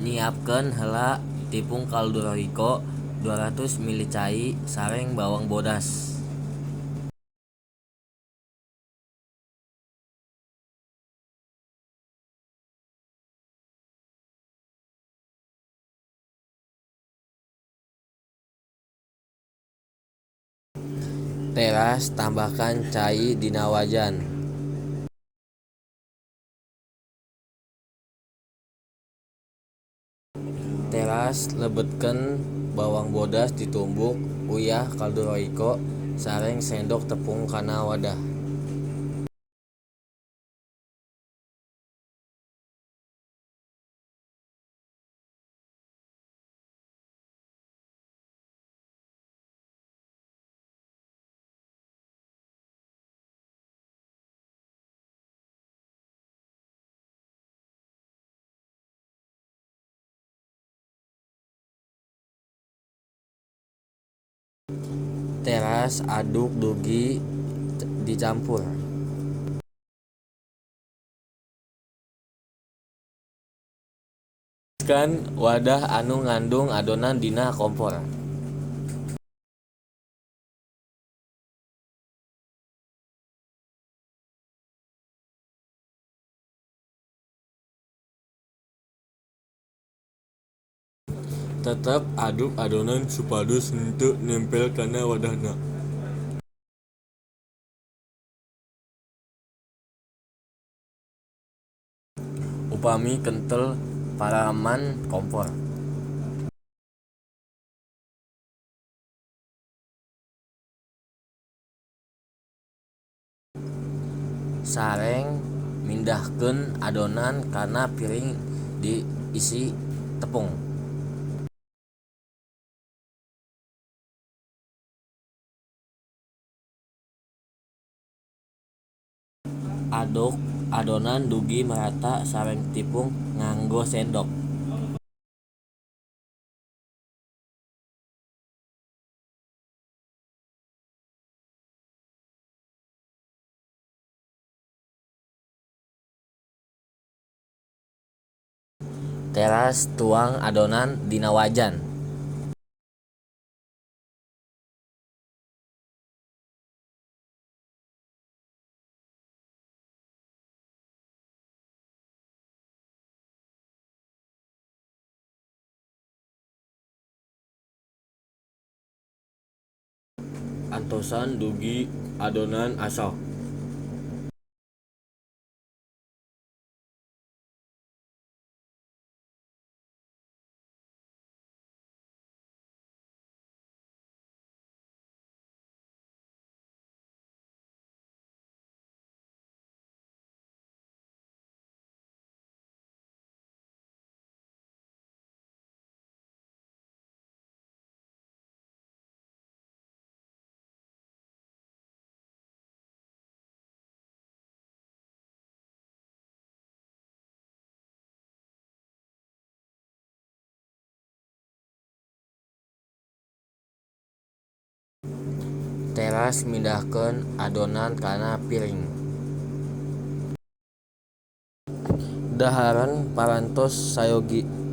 Nyiapkeun heula tipung kaldu Royco 200 ml cai sareng bawang bodas. Teras tambahkan cai dina wajan. Teras lebetkeun bawang bodas ditumbuk, uyah, kaldu Royco sareng sendok tepung kana wadah. Teras aduk dugi dicampur. Panaskan wadah anu ngandung adonan dina kompor. Tetep aduk adonan supados henteu nempel kana wadahna. Upami kentel pareuman kompor. Sareng mindahkeun adonan kana piring diisi tepung. Aduk adonan dugi merata sareng tipung nganggo sendok. Teras tuang adonan dina wajan. Antosan dugi adonan asok. Teras mindahkeun adonan kana piring. Dahareun parantos sayogi.